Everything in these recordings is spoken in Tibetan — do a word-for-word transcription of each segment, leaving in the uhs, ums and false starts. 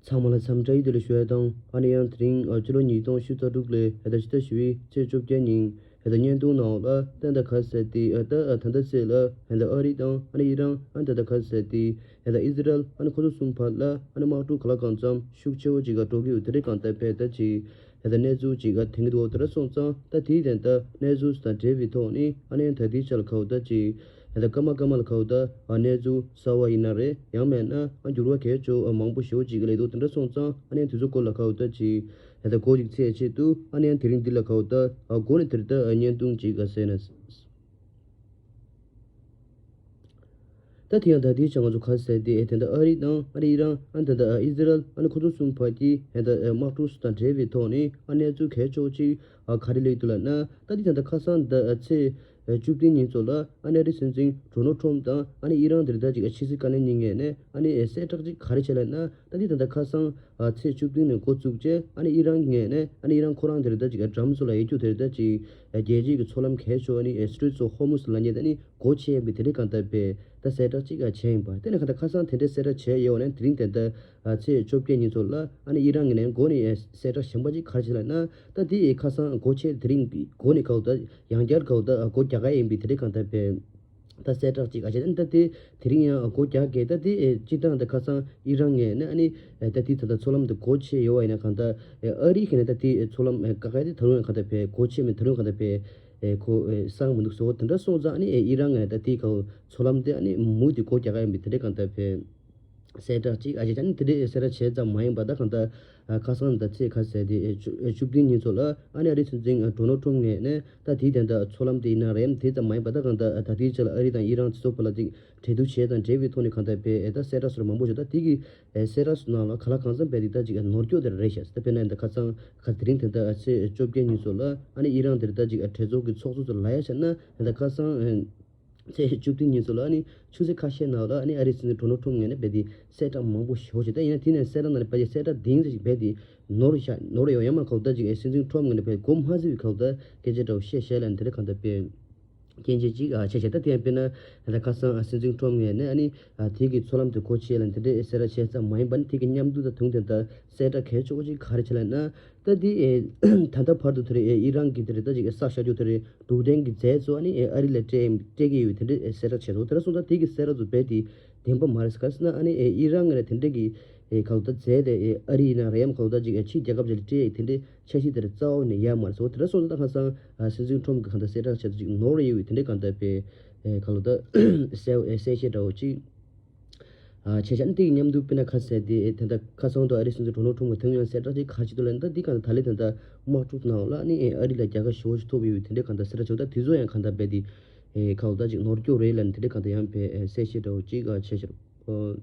ཚང་མ་ལ་འཚམས་འདྲི་བདེ་ལེགས་ཞུ་ཡ་དང་། ཨ་ནི་ཡང་དེ་རིང་ཨ་ཕྱི་ལོ་ཉིས་སྟོང་ཉི་ཤུ་རྩ་དྲུག་ལོའི་ཨ་ད་ཕྱི་ཟླ་བཞི་པའི་ཚེས་བཅོ་བརྒྱད་ཉིན་ཨ་ད་བརྙན་ཐུང་ནང་ལ་ད་ད་ག་ཟེར་ཏེ་ཨ་ད་ཨ་ད་ད་ཚེས་ལ་ཨ་ད་ཨ་རི་དང་ཨ་ནི་ཨི་རན་ཨ་ད་ད་ག་ཟེར་ཏེ་ཨ་ད་ཨི་ཟི་རལ་ཨ་ནི་ཁོ་ཚོ་གསུམ་བར་ལ་ཨ་ནི་དམག་འཁྲུག་ག་ལ་གང་འཚམ་ཤུགས་ཆེ་བོ་ཅིག་ག་འགྲོ་གི་ཡོད། དེ་རིང་གང་ལྟར་བས་ད་ཅིག་ཨ་ད་གནས་ཚུལ་ཅིག་ག་དེང་གི་འདུག་དེ་འདྲ་སོང་ཙང་ད་དེའི་དོན་དག་གནས་ཚུལ་དང་འབྲེལ་བའི་ཐོག་ནས་ཨ་ནི་ད་དེའི་ཆ་ལ་ག་བོ་ད་ཅིག་ཨ་ད་སྐར་མ་སྐར་མ་ལ་ག་བོ་ད་ཨ་གནས་ཚུལ་གསར་བ་ཡིན་ན་རེད། ཡང་མེད་ན་ཨ་འགྱུར་བ་གལ་ཆེ་བོ་ཨ་མང་པོ་ཞེ་པོ་ཅིག་སླེབས་འདུག་དེ་འདྲ་སོང་ཙང་ཨ་ནི་དེ་ཚོ་སྐོར་ལ་ག་བོ་ད་ཅིག་ཨ་ད་གོ་ཅིག་ཚད་ཆེད་དུ་ཨ་ནི་ཡང་དེ་རིང་འདི་ལ་ག་བོ་ད་ཨ་གོ་ནས་དེར་ད་ཨ་བརྙན་ཐུང་ཅིག་ག་ཟེར་ན། ད་དེ་ཡང་ད་དེའི་ཆ་ང་ཚོ་ག་ཟེར་ཏེ་ཨེ་དེ་འདྲ་ཨ་རི་དང་ཨ་རི་ཨི་རན་ཨ་དེ་འདྲ་ཨི་ཟི་རལ་ཨ་ནི་ཁོ་ཚོ་གསུམ་བར་གྱི་ཨེ་ད་དམག་འཁྲུག་དང་འབྲེལ་བའི་ཐོག་ནས་ཨ་གནས་ཚུལ་གལ་ཆེ་བོ་ཅིག་ཨ་ག་རེ་སླེབས་འདུག་ལབ་ན། ད་དེ་ད་ལྟ་ཁ་སང་ད་ཚེས་བཅུ་བདུན་ཉིན་ཚོ་ལ་ཨ་ནི་ཨ་རི་སྲིད་འཛིན་ཌོ་ནལ་ཊམ་དང་ཨ་ནི་ཨི་རན་དེ་འདྲ་ཅིག་ཨ་ཕྱི་སྲིད་བཀའ་བློན་གཉིས་ངོས་ནས་ཨ་ནི་གསལ་བསྒྲགས་ཅིག་ག་རེ་བྱས་ལབ་ན། ད་དེ་ད་ལྟ་ཁ་སང་ཨ་ཚེས་བཅུ་བདུན་ནས་འགོ་བཙུགས་རྗེས་ཨ་ནི་ཨི་རན་ངོས་ནས་ཨ་ནི་ཨི་རན་ཁོ་རང་དེ་འདྲ་ཅིག་ཨ་འགྲམ་ཚོ་ལ་ཡོད་རྒྱུ་དེ་འདྲ་ཅིག་ཨ་རྒྱལ་སྤྱིའི་གི་མཚོ་ལམ་གལ་ཆེ་བ་ནི་ཨ་Straits of Hormuz ལབ་མཁན་དེ་ནི་སྒོ་ཕྱེ་ཡིན་པའི་དེ་འདྲའི་གང་ལྟར་བས་ད་གསལ་བསྒྲགས་ཅིག་ཨ་བྱས་ཡིན་པ། དེ་ནས་གང་ལྟར་ཁ་སང་དེ་འདྲའི་གསལ་བསྒྲགས་བྱས་ཡོད་པ་ནས་དེ་རིང་དེ་ལྟར་ཨ་ཚེས་བཅོ་བརྒྱད་ཉིན་ཚོ་ལ་ཨ་ནི་ཨི་རན་ངོས་ནས་འགོ་ནས་ཨ་གསལ་བསྒྲགས་གཞན་པ་ཅིག་ག་རེ་བྱས་ལབ་ན། ད་དེ་ཨེ་ཁ་སང་སྒོ་ཕྱེ་དེ་རིང་གི་སྒོ་ནས་ག་བོ་ད་ཡང་བསྐྱར་ག་བོ་ད་སྒོ་རྒྱག་ག་ཡིན་པའི་དེ་འདྲའི་གང་ལྟར་བས་ད་གསལ་བསྒྲགས་ཅིག་ཨ་བྱས། ད་དེ་དེ་རིང་ཡང་སྒོ་རྒྱག་གི། ད་དེ་ཨེ་སྤྱི་བཏང་ད་ཁ་སང་ཨི་རན་ངོས་ནས་ཨ་ནི་ཨེ་ད་དེ་ད་ལྟ་མཚོ་ལམ་དེ་སྒོ་ཕྱེ་ཡོད་པ་ཡིན་ན་གང་ལྟར་ཨེ་ཨ་རི་གིས་ནི་ད་དེ་ཨེ་མཚོ་ལམ་ཨེ་ཀ་ཁ་དེ་ད་རུང་ཡང་གང་ལྟར་བས་སྒོ་ཕྱེ་མེད། ད་རུང་གང་ལྟར་བས་ཨེ་ཁོ་ཨེ་གསང་མི་འདུག་ཟེར་བ་དེ་འདྲ་སོང་ཙང་ཨ་ནི་ཨེ་ཨི་རན་ངོས་ནས་ད་དེ་ག་བོ་མཚོ་ལམ་དེ་ཨ་ནི་མུ་མཐུད་སྒོ་རྒྱག་ག་ཡིན་པའི་དེ་འདྲའི་གང་ལྟར་བས་གསལ་བསྒྲགས་ཅིག་ཨ་ཅེ་ཅན་དེ་འདྲའི་གསལ་བསྒྲགས་བྱས་ཙམ་མ་ཡིན་པ། ད་གང་ལྟར་ཨ་ཁ་སང་ད་ཚེས་ཁ་ཟེར་དེ་ཨེ་བཅུ་ཨེ་བཅུ་བདུན་ཉིན་ཚོ་ལ་ཨ་ནི་ཨ་རིའི་སྲིད་འཛིན་ཨ་ཌོ་ནལ་ཊམ་ངོས་ནས་ད་དེའི་དོན་དག་མཚོ་ལམ་དེ་ཡིན་ན་རེད་དེ་ཙམ་མ་ཡིན་པ། ད་གང་ལྟར་ཨ་ད་ལྟའི་ཆ་ལ་ཨ་རི་དང་ཨི་རན་ཚོ་བར་ལ་ཅིག་གྲོས་བསྡུར་བྱས་དང་འབྲེལ་བའི་ཐོག་ནས་གང་ལྟར་བས་ཨེ་ད་གསལ་བསྒྲགས་སོགས་མང་པོ་བྱུང་། ད་དེ་གི་ཨེ་གསལ་བསྒྲགས་སོགས་ནང་ལ་ག་ལ་གང་འཚམ་བས་དེ་ད་ཅིག་ཨེ་ནོར་སྐྱོ་དེ་རེད་ཤག་ད་དཔེར་ན་ད་ཁ་སང་ཁ་དེ་རིང་དེ་ད་ཨ་ཚེས་བཅོ་བརྒྱད་ཉིན་ཚོ་ལ་ཨ་ནི་ཨི་རན་དེར་ད་ཅིག་ཨེ་གྲོས་ཚོགས་ཀྱི་ཚོགས་གཙོ་ཚོ་ལ་ཡ་བྱས་ན་ད་ཁ་སང་ཨེ་ཚེས་བཅུ་བདུན་ཉིན་ཚོ་ལ་ཨ་ནི་ཆུ་ཚོད་ཁ་ཤས་ནང་ལ་ཨ་ནི་ཨ་རིའི་སྲིད་འཛིན་ཌོ་ནལ་ཊམ་ངོས་ནས་རྦད་དེ་གསལ་བསྒྲགས་མང་པོ་ཞེ་པོ་ཅིག་ད་ཡིན་ན་དེ་ནས་གསལ་བསྒྲགས་ནང་ལ་རྦད་དེ་གསལ་བསྒྲགས་དེ་ཡིན་ཟེར་ཅིག་རྦད་དེ་ནོར་བཞག་ནོར་ཡོད། ཡང་མ་གོ་ད་ཅིག་ཨེ་སྲིད་འཛིན་ཊམ་ངོས་ནས་རྦད་དེ་མགོ་མ་ཚོས་པའི་གོ་ད་སྐད་ཆ་འདྲ་བོ་བཤད་བཤད་ལ་དེ་འདྲ་གང་ལྟར་བས་སྐྱོན་ཅན་ཅིག་ཨ་བྱས་བྱས། ད་དེ་ཡང་དཔེར་ན་ད་ཁ་སང་ཨ་སྲིད་འཛིན་ཊམ་ངོས་ནས་ཨ་ནི་ཨ་དེ་གི་མཚོ་ལམ་དེ་སྒོ་ཕྱེ་ལ་དེ་འདྲའི་གསལ་བསྒྲགས་བྱས་ཙམ་མ་ཡིན་པ་ནི་དེ་གི་མཉམ་དུ་ད་དུང་དེ་ད་གསལ་བསྒྲགས་གལ་ཆེ་བོ་ཅིག་ག་རེ་བྱས་ལབ་ན། ད་དེ་ཨེ་ད་ལྟ་བར་དུ་དེ་རེད་ཨེ་ཨི་རན་གྱི་དེ་རེད་ད་ཅིག་ཨེ་བསགས་བཞག་རྒྱུ་དེ་རེད་རྡུལ་ཕྲན་གྱི་རྫས་ཚོ་ཨ་ནི་ཨེ་ཨ་རི་ལ་སྤྲད་སྤྲད་ཀྱི་ཡོད་དེ་འདྲའི་ཨེ་གསལ་བསྒྲགས་བྱས་སོང་། དེ་འདྲ་སོང་ཙང་དེ་གི་གསལ་བསྒྲགས་ཚོ་རྦད་དེ་བདེན་པ་མ་རེད། ག་རེ་ཟེར་ན་ཨ་ནི་ཨེ་ཨི་རན་ངོས་ནས་དེ་འདྲའི་གི་ཨེ་ག་ལ་ད་རྫས་དེ་ཨེ་ཨ་རི་ཡིན་ན་རེད་ཡམ་ག་ལ་ད་ཅིག་ཨེ་ཕྱི་རྒྱལ་ཁབ་ཅིག་ལ་སྤྲད་ཡོད་དེ་འདྲའི་འཆར་གཞི་དེ་རྩ་བ་ནས་ཡོད་མ་རེད་ཟེར་བ། དེ་འདྲ་སོང་ཙང་ད་ཁ་སང་ཨ་སྲིད་འཛིན་ཊམ་གྱིས་གང་ལྟར་གསལ་བསྒྲགས་བྱས་ཏེ་ཅིག་ནོར་ཡོད་དེ་འདྲའི་གང་ལྟར་བས་ཨེ་ག་ལ་ད་གསལ་ཨེ་གསལ་བཤད་འདྲ་བོ་ཅིག་ཨ་བྱས་ཙང་དེ་ཡི་མཉམ་དུ་དཔེར་ན་ཁ་ཟེར་དེ་ཨེ་དེ་འདྲ་ཁ་སང་དུ་ཨ་རིའི་སྲིད་འཛིན་ཌོ་ནལ་ཊམ་གྱིས་ཐེངས་ཡང་གསལ་བསྒྲགས་ཅིག་ག་རེ་བྱས་འདུག་ལབ་ན། ད་འདི་གང་ལྟར་ད་ལན་དེ་འདྲ་དམག་འཁྲུག་ནང་ལ་ནི་ཨེ་ཨ་རི་ལ་རྒྱལ་ཁ་ཞེ་པོ་ཞིག་ཐོབ་ཡོད་དེ་འདྲའི་གང་ལྟར་གསལ་བསྒྲགས་བྱས། ད་དེ་ཚོ་ཡང་གང་ལྟར་རྦད་དེ་ཨེ་ག་ལ་ད་ཅིག་ནོར་སྐྱོ་རེད་ལབ་ནས་དེ་འདྲའི་གང་ལྟར་ཡང་བས་ཨེ་གསལ་བཤད་འདྲ་བོ་ཅིག་ཨ་བྱས་ཤག་ཨོ།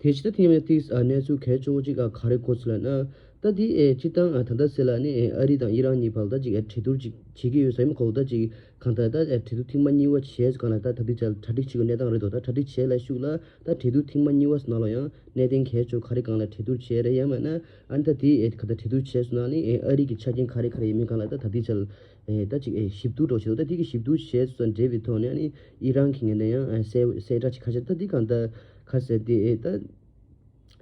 དེ་ཕྱི་ད་ཐེངས་མའི་ཏིས་ཨ་གནས་ཚུལ་གལ་ཆེ་བོ་གཅིག་ཨ་ག་རེ་གོ་སོང་ལབ་ན། ད་དེ་ཨེ་སྤྱི་བཏང་ཨ་ད་ལྟ་ཟེར་ལ་ནི་ཨེ་ཨ་རི་དང་ཨི་རན་གཉིས་བར་ད་ཅིག་ཨེ་གྲོས་བསྡུར་ཅིག་བྱེད་ཀྱི་ཡོད་ཟེར་མ་གོ་ད་ཅིག་གང་ལྟར་ད་ཨེ་གྲོས་བསྡུར་ཐེངས་མ་གཉིས་པ་བྱས་སུ་གང་ལ་ད་ད་དེ་ཆ་གྲ་སྒྲིག་བྱེད་ཀྱི་གནས་སྟངས་རེད་འདུག་ད་གྲ་སྒྲིག་བྱས་ལ་ཤུགས་ལ་ད་གྲོས་བསྡུར་ཐེངས་མ་གཉིས་པ་སུ་ནང་ལ་ཡང་གནད་དོན་གལ་ཆེ་བོ་ག་རེ་གང་ལ་གྲོས་བསྡུར་བྱས་རེད། ཡང་མིན་ན་ཨ་ནི་ད་དེ་ཨེ་གང་ལྟར་གྲོས་བསྡུར་བྱས་སུ་ནང་ནི་ཨེ་ཨ་རི་གི་ཆ་རྐྱེན་ག་རེ་ག་རེ་ཡིན་མིན་གང་ལ་ད་ད་དེ་ཆ་ལ་ཨེ་ད་ཅིག་ཨེ་ཞིབ་བསྡུར་འདྲ་བོ་བྱེད་འདུག་ད་དེ་གི་ཞིབ་བསྡུར་བྱས་སུ་འབྲེལ་བའི་ཐོག་ནས་ཨ་ནི་ཨི་རན་གྱི་ངོས་ནས་ཡང་ཨེ་གསལ་གསལ་བསྒྲགས་ཅིག་ཁ་ཤས་ད་འདི་གང་ལྟར་ཁ་གསལ་ཏེ་ཨེ་ད་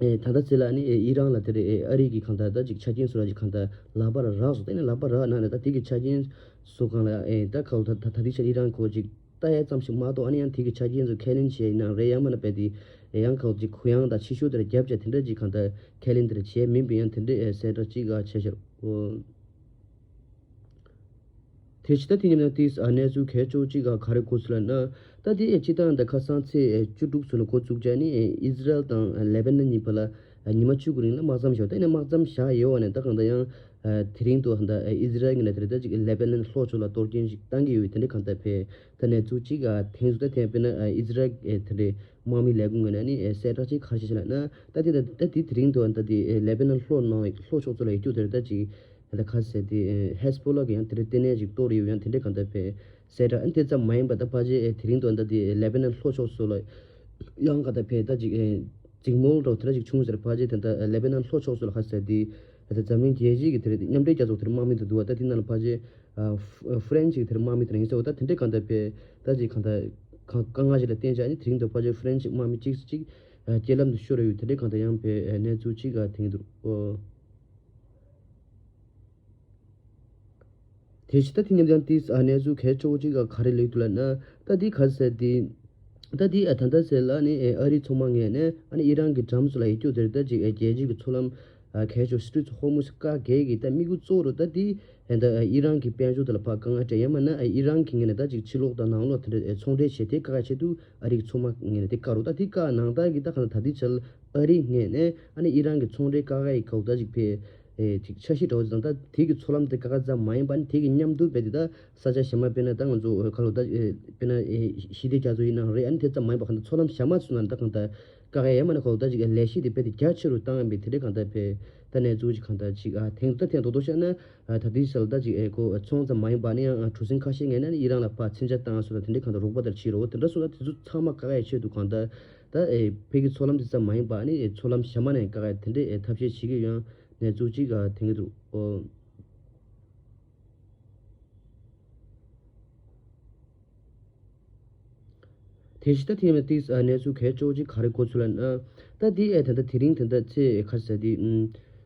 ཨེ་ད་ལྟ་ཚེ་ལ་ཨ་ནི་ཨེ་ཨི་རན་ལ་དེ་རེད་ཨེ་ཨ་རི་གི་གང་ལྟར་ད་ཅིག་ཆ་རྐྱེན་བཟོ་ར་ཅིག་གང་ལྟར་ལག་པ་ར་རག་སོང་། དེ་ནས་ལག་པ་རག་གནང་ནས་ད་དེ་གི་ཆ་རྐྱེན་བཟོ་གང་ལ་ཨེ་ད་ཁ་ལོ་ད་ད་ད་དེ་ཆ་ཨི་རན་ཁོ་ཅིག་ལྟ་ཡ་ཙམ་ཞིག་མ་གཏོགས་ཨ་ནི་ཡང་དེ་གི་ཆ་རྐྱེན་བཟོ་ཁས་ལེན་བྱས་ཡིན་ན་རེད། ཡང་མིན་ན་རྦད་དེ་ཨེ་ཡང་ཁ་ལོ་ཅིག་གུ་ཡངས་དང་ཕྱི་བཤོལ་དེ་ར་རྒྱབ་བྱས་དེ་འདྲ་ཅིག་གང་ལྟར་ཁས་ལེན་དེ་ར་བྱས་མིན་པའི་ཡང་དེ་འདྲ་ཨེ་གསལ་བསྒྲགས་ཅིག་ཨ་བྱས་ཤར་འོ། དེ་ཕྱི་ད་དེ་ཉིན་ན་ཏིས་ཨ་གནས་ཚུལ་གལ་ཆེ་བོ་གཅིག་ག་ག་རེ་གོ་སོང་ལབ་ན། ད་དེ་ཨེ་སྤྱི་བཏང་ད་ཁ་སང་ཚེས་ཨེ་བཅུ་དྲུག་ཚོ་ནས་འགོ་བཙུགས་བྱས་ནི་ཨེ་ཨི་ཟི་རལ་དང་ཨེ་ལེ་བྷ་ནན་གཉིས་བར་ལ་ཨེ་ཉི་མ་བཅུ་གི་རིང་ལ་དམག་མཚམས་བཞག་ད་ནི་དམག་མཚམས་བཞག་ཡོད་པ་ནས་ད་གང་ལྟར་ཡང་ཨེ་དེ་རིང་དུ་ད་ཨེ་ཨི་ཟི་རལ་གྱི་ནས་དེ་རེད་ད་ཅིག་ཨེ་ལེ་བྷ་ནན་ལྷོ་ཕྱོགས་ལ་གཏོར་སྐྱོན་ཞིག་བཏང་གི་ཡོད་པའི་དེ་འདྲའི་གང་ལྟར་བས་ད་གནས་ཚུལ་གཅིག་ག་དེང་སུ་ད་དེ་དཔེར་ན་ཨེ་ཨི་ཟི་རལ་ཨེ་དེ་འདྲའི་དམག་མི་ལས་ཁུངས་ངོས་ནས་ནི་ཨེ་གསལ་བསྒྲགས་གཅིག་ག་རེ་བྱས་ལབ་ན། ད་དེ་ད་ད་དེ་དེ་རིང་དུ་ད་དེ་ཨེ་ལེ་བྷ་ནན་ལྷོ་ནང་ལྷོ་ཕྱོགས་ཚོ་ལ་ཡོད་རྒྱུ་དེ་རེད་ད་ཅིག་ད་ཁ་ཟེར་དེ་ཧེ་སི་བྷོ་ལ་གི་ཡང་དེ་འདྲ་ལྟེ་གནས་ཅིག་གཏོར་ཡོད་ཡང་དེ་འདྲ་གང་ལྟར་བས་གསལ་བསྒྲགས་ཨ་དེ་ཙམ་མ་ཡིན་པ་ད་ཕལ་ཆེར་ཨེ་དེ་རིང་དུ་ད་དེ་ལེ་བྷ་ནན་ལྷོ་ཕྱོགས་སུ་ལ་ཡང་གང་ལྟར་བས་ད་ཅིག་ཨེ་འཛིང་མོལ་འདྲ་བོ་དེ་འདྲ་ཅིག་བྱུང་ཟེར། ཕལ་ཆེར་དེ་འདྲ་ལེ་བྷ་ནན་ལྷོ་ཕྱོགས་སུ་ལ་ཁ་ཟེར་དེ་ད་འཛམ་གླིང་རྒྱལ་སྤྱིའི་གི་དེ་རིང་མཉམ་འབྲེལ་རྒྱལ་ཚོགས་དེར་དམག་མི་དེ་འདུག་བ། ད་དེ་ནང་ལ་ཕལ་ཆེར་ཨ་ཧྥ་ཧྥ་རན་ཅིག་དེར་དམག་མི་དེ་རང་ཡིན་ཟེར་བ། ད་དེ་འདྲ་གང་ལྟར་བས་ད་ཅིག་གང་ལྟར་གང་དཀའ་ངལ་ཞིག་ལ་བརྟེན་བྱས་ནི་དེ་རིང་དུ་ཕལ་ཆེར་ཧྥ་རན་ཅིག་དམག་མི་གཅིག་གཅིག་རྐྱེན་ལམ་དུ་ཤོར་ཡོད་དེ་འདྲའི་གང་ལྟར་ཡང་པའི་གནས་ཚུལ་ཅིག་ཐེངས་འདུག་དེ་བཞིན་ད་དེ་ཉིན་ཡང་ཏིས་གནས་ཚུལ་གལ་ཆེ་བོ་ཅིག་ག་རེ་ལས་འདུག་ལབ་ན། ད་དེ་ག་ཟེར་དེ། ད་དེ་ད་ལྟ་ཟེར་ལ་ནི་ཨ་རིའི་ཚོང་དམག་ངོས་ནས་ཨ་ནི་ཨི་རན་གྱི་འགྲམ་ཚོ་ལ་ཡིད་སྐྱོ་དེར་ད་ཅིག་རྒྱལ་སྤྱི་གི་མཚོ་ལམ་གལ་ཆེ་བོ་སི་ཊི་རི་ཊི་ཧོར་མུ་ཟི་བཀག་གས་ཀྱི་ད་དམིགས་ཡུལ་གཙོ་བོ་རུ་ད་དེ་ད་ཨི་རན་གྱི་དཔལ་འབྱོར་དེ་ལ་ཕར་དཀའ་ངལ་སྤྲད་ཡ་མ་ན་ཨི་རན་གྱི་ངོས་ནས་ད་ཅིག་ཕྱི་ལོགས་དང་ནང་ལོགས་དེ་འདྲ་ཚོང་འབྲེལ་བྱེད་དེ་བཀག་ཆེད་དུ་ཨ་རིའི་ཚོང་དམག་ངོས་ནས་དེ་བཀག་རུ་ད་དེ་བཀག་ནང་ལྟར་གྱི་ད་གང་ད་དེ་ཆལ་ཨ་རིའི་ངོས་ནས་ཨ་ནི་ཨི་རན་གྱི་ཚོང་འབྲེལ་བཀག་ཡ་ཡི་གའུ་ད་ཅིག་ཕེ། ཨེ་ཅིག་འཆར་གཞི་འདྲ་བོ་ཅིག་དང་ད་དེ་གི་མཚོ་ལམ་དེ་ཀ་ཁ་ཙམ་མ་ཡིན་པ་ནི་དེ་གི་མཉམ་དུ་རྦད་དེ་ད་ས་ཆ་གཞན་མ་དཔེར་ན་ད་ང་ཚོ་ཁ་ལོ་ད་ཨེ་དཔེར་ན་ཨེ་ཞི་བདེ་རྒྱ་མཚོ་ཡིན་ནའང་རེད། ཨ་ནི་དེ་ཙམ་མ་ཡིན་པ་གང་ལྟར་མཚོ་ལམ་གཞན་མ་ཚོ་ནང་ད་གང་ལྟར་ཀ་ཁ་ཡ་མ་ན་ཁ་ལོ་ད་ཅིག་ལས་གཞི་དེ་རྦད་དེ་རྒྱ་ཆེ་རུ་བཏང་ཡིན་པའི་དེ་འདྲའི་གང་ལྟར་ཕེ་ད་གནས་ཚུལ་ཅིག་གང་ལྟར་ཅིག་ཨ་ཐེངས་ད་ཐེངས་རྡོག་རྡོག་བཤད་ན་ཨ་ད་དེ་ཤལ་ད་ཅིག་ཨེ་ཁོ་ཚོང་ཙམ་མ་ཡིན་པ་ནི་ཡང་གྲུ་གཟིངས་ཁ་ཤས་ངེས་ན་ནི་ཨི་རན་ལ་ཕར་མཚོན་ཆ་བཏང་སོ་ད་དེ་འདྲའི་གང་ལྟར་རོགས་པ་དེར་བྱེད་རོགས་དེ་འདྲ་སོང་ད་དེ་ཚོ་ཚང་མ་ཀ་ཁ་ཡ་ཆེད་དུ་གང་ལྟར་ད་ཨེ་ཕེ་གི་མཚོ་ལམ་དེ་ཙམ་མ་ཡིན་པ་ནི་ཨེ་མཚོ་ལམ་གཞན་མ་ནས་ཀ་ཁ་ཡ་དེ་འདྲའི་ཨེ་ཐབས་ཤེས་བྱེད་ཀྱི་ཡོད། གནས་ཚུལ་གཅིག་ག་དེང་གི་འདུག་ཨོ། དེ་བཞིན་ད་ཐེངས་མ་ཏིག་གནས་ཚུལ་གལ་ཆེ་བོ་གཅིག་ག་རེ་གོ་ཚུལ་ལ་ན། ད་འདི་ཨེ་ད་ལྟ་དེ་རིང་ད་ལྟ་ཚེས་ཁ་ས་དེ་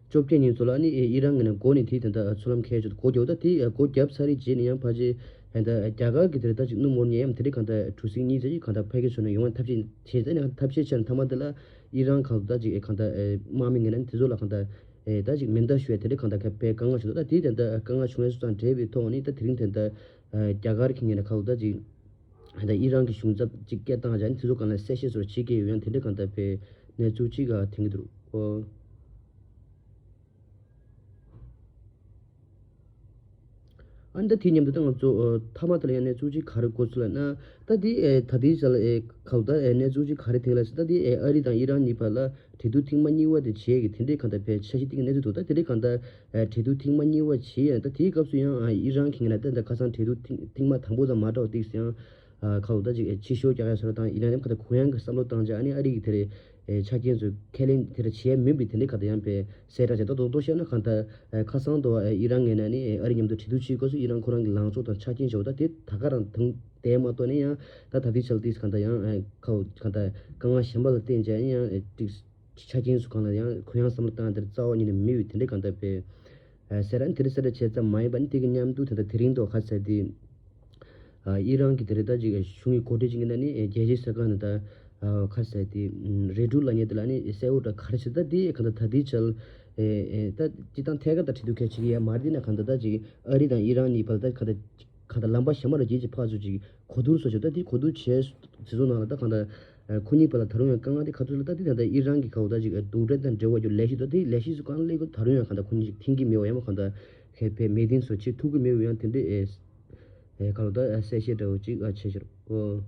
བཅོ་བརྒྱད་ཉིན་ཚོ་ལ་ནི་ཨེ་ཨི་རན་གི་ནས་འགོ་ནས་དེ་ད་ལྟ་མཚོ་ལམ་གལ་ཆེ་བོ་སྒོ་རྒྱག་ད་དེ་སྒོ་བརྒྱབ་ཚར་རེད་རྗེས་ནས་ཡང་ཕལ་ཆེར་ད་ལྟ་རྒྱ་གར་གི་དེ་ད་ཅིག་སྣུམ་འོར་ཉེ་ཡམ་དེ་རིང་གང་ད་གྲུ་གཟིངས་གཉིས་ཙམ་ཅིག་གང་ད་ཕ་གི་ཚོ་ནས་ཡོང་བ་ཐབས་ཤེས་བྱས་ནས་ཐབས་ཤེས་བྱས་ནས་མཐའ་མ་དེ་ལ་ཨི་རན་གང་ད་ཅིག་ཨེ་གང་ད་དམག་མི་ངོས་ནས་དེ་ཚོ་ལ་གང་ད། ཨེ་ད་ཅིག་མེ་མདའ་གཞུ་ཡ་དེ་འདྲ་གང་ལྟར་ཁ་ཕའི་དཀའ་ངལ་བྱུང་འདུག་ད་དེའི་དེ་འདྲ་དཀའ་ངལ་བྱུང་ཡ་སོ་སོ་དང་འབྲེལ་བའི་ཐོག་ནས་ད་དེ་རིང་དེ་འདྲ་རྒྱ་གར་གྱི་ངོས་ནས་ཁ་ལོ་ད་ཅིག་ད་ཨི་རན་གྱི་གཞུང་ཚབ་ཅིག་སྐད་བཏང་བྱས་ནས་དེ་ཚོ་གང་ལ་གསལ་བཤད་སོར་བྱེད་ཀྱི་ཡོད་ཡང་དེ་འདྲ་གང་ལྟར་ཕའི་གནས་ཚུལ་ཅིག་ག་དེང་གི་འདུག་ཨོ། ཨ་ནི་ད་དེ་མཉམ་དུ་ད་ང་ཚོ་ཨ་མཐའ་མ་དེ་ལ་ཡང་གནས་ཚུལ་ཅིག་ག་རེ་གོ་ཚུལ་ལ་ན། ད་དེ་ཨེ་ད་དེའི་ཆ་ལ་ཨེ་ག་ད་ཨེ་གནས་ཚུལ་ཅིག་ག་རེ་དེང་ལ་ཟེར་ད་དེ་ཨེ་ཨ་རི་དང་ཨི་རན་གཉིས་བར་ལ་གྲོས་བསྡུར་ཐེངས་མ་གཉིས་པ་དེ་བྱས་ཀྱི་དེ་འདྲའི་གང་ལྟར་ཕལ་ཆེར་འཆར་གཞི་བཏིང་གནས་ཚུལ་འདུག་ད་དེ་འདྲའི་གང་ལྟར་ཨེ་གྲོས་བསྡུར་ཐེངས་མ་གཉིས་པ་བྱས་ཡང་ད་དེའི་སྐབས་སུ་ཡང་ཨ་ཨི་རན་གྱི་ངོས་ནས་ད་ད་ཁ་སང་གྲོས་བསྡུར་ཐེངས་ཐེངས་མ་དང་པོ་དང་མ་འདྲ་བ་ཏིག་ཡང་ཨ་ཁ་ལོ་ད་ཅིག་ཨེ་ཕྱི་ཤོག་རྒྱག་ཡ་སོ་ར་དང་ཨི་རན་ལམ་ཁ་ད་གུ་ཡངས་ཀྱི་བསམ་བློ་བཏང་བྱས་ཨ་ནི་ཨ་རི་གི་དེ་རེད། ཨེ་ཆ་རྐྱེན་ཚོ་ཁས་ལེན་དེ་འདྲ་བྱས་མིན་པའི་དེ་འདྲའི་ཁ་ད་ཡང་པའི་གསལ་བསྒྲགས་བྱས་ད་རྡོག་རྡོག་བཤད་ན་གང་ལྟར་ཨེ་ཁ་སང་དུ་ཨེ་ཨི་རན་ངོས་ནས་ནི་ཨེ་ཨ་རི་མཉམ་དུ་གྲོས་བསྡུར་བྱེད་སྐབས་སུ་ཨི་རན་ཁོ་རང་གི་ལངས་ཕྱོགས་དང་ཆ་རྐྱེན་བྱས་པ་ད་དེ་ད་ག་རང་དང་དེ་མ་གཏོགས་ནི་ཡང་ད་ད་ལྟའི་ཆ་ལ་ཏིས་གང་ལྟར་ཡང་ཨེ་ཁ་གང་ལྟར་དཀའ་ངལ་གཞན་པ་ལ་བརྟེན་བྱས་ཡང་ཨེ་ཏིས་ཆ་རྐྱེན་ཚོ་གང་ལ་ཡང་གུ་ཡངས་བསམ་བློ་བཏང་དེར་རྩ་བ་ཉིད་ནས་མེད་པའི་དེ་འདྲའི་གང་ལྟར་པའི་ཨ་སེ་རན་དེ་རིང་སེ་ར་བྱས་ཙམ་མ་ཡིན་པ་ནི་དེ་གི་མཉམ་དུ་ད་ལྟ་དེ་རིང་དུ་ཁ་ཟེར་དེ་ཨ་ཨི་རན་གྱི་དེ་རིང་ད་ཅིག་གཞུང་གི་འགོ་ཁྲིད་ཅིག་ཡིན་ན་ནི་རྒྱལ་སྤྱིའི་ས་ཁང་ནས་ད་ཁ་ཟེར་དེ་རེ་ཌུ་ལ་ཉེ་དེ་ལ་ནི་གསལ་བོ་ད་ག་རེ་བྱེད་ད་དེ་ག་ད་ད་དེ་ཆལ་ད་སྤྱི་བཏང་ཐད་ཀར་ད་ཁྲིད་དུ་ཁས་ཆེ་གི་ཡ་མ་རེད་ན་ག་ད་ད་ཅིག་ཨ་རི་དང་ཨི་རན་གཉིས་བར་ད་ག་ད་ག་ད་ལམ་པ་གཞན་མ་ར་རྒྱལ་གྱི་ཕག་ཚོ་ཅིག་གོ་བསྡུར་སོགས་བྱེད་ད་དེ་གོ་བསྡུར་བྱས་དེ་ཚོ་ནང་ལ་ད་ག་ད། ཁོ་གཉིས་བར་ལ་ད་རུང་ཡང་དཀའ་ངལ་དེ་ག་ཚོད་ལ་ད་དེ་ད་ལྟ་ཨི་རན་གྱི་ཁ་འོ་ད་ཅིག་རྡོག་སྒྲ་དང་འབྲེལ་བ་རྒྱུ་ལས་གཞི་ད་དེ་ལས་གཞི་སུ་གང་ལས་གོ་ད་རུང་ཡང་གང་ད་ཁོ་གཉིས་ཅིག་མཐུན་གྱི་མེད་པ་ཡང་མ་གང་ད་ཧེ་ཕེ་མེ་ཏིན་སོ་ཅིག་ཐུག་གི་མེད་པ་ཡང་དེ་འདྲའི་ཨེ་ཁ་ལོ་ད་གསལ་བཤད་འདྲ་བོ་ཅིག་ཨ་བྱས་ཤར་ཨོ།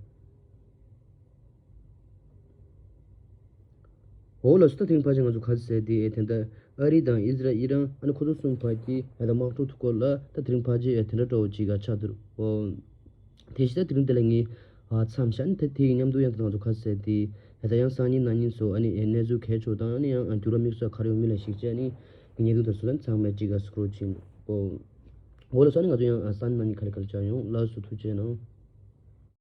འོ་ལགས་སོ། ད་དེ་རིང་ཕལ་ཆེར་ང་ཚོ་ག་ཚོད་ཟེར་དེ་ཨེ་དེ་ད་ཨ་རི་དང་ཨི་ཟི་རལ་ཨི་རན་ཨ་ནི་ཁོ་ཚོ་གསུམ་བར་གྱི་ཨེ་ད་དམག་འཁྲུག་ཐུག་སྐོར་ལ་ད་དེ་རིང་ཕལ་ཆེར་ཨེ་དེ་འདྲ་འདྲ་བོ་ཅིག་ཨ་ཆགས་འདུག་ཨོ། དེ་བཞིན་ད་དེ་རིང་འདི་ལ་ངས་ཨ་མཚམས་བཞག་ནས་ད་དེ་ཡི་མཉམ་དུ་ཡང་ད་ང་ཚོ་ཁ་གསལ་ཏེ་ད་ཡང་སང་ཉིན་གནངས་ཉིན་སོགས་ཨ་ནི་གནས་ཚུལ་གལ་ཆེ་དང་ཨ་ནི་ཡང་འགྱུར་བ་དམིགས་བསལ་ག་རེ་ཡོང་མིན་ལ་གཞིགས་བྱས་ནི་ངས་ཉེ་དུ་དར་སོ་ལ་ཚང་མས་ཅིག་ག་སྐོར་ཕྱིན་འོ། འོ་ལ་སོ་ནི་ང་ཚོ་ཡང་ཨ་སང་ཉིན་གནངས་ཉིན་ག་ལེ་ག་ལེ་བཅར་ཡོང་། ལགས་སོ། ཐུགས་རྗེ་གནང་།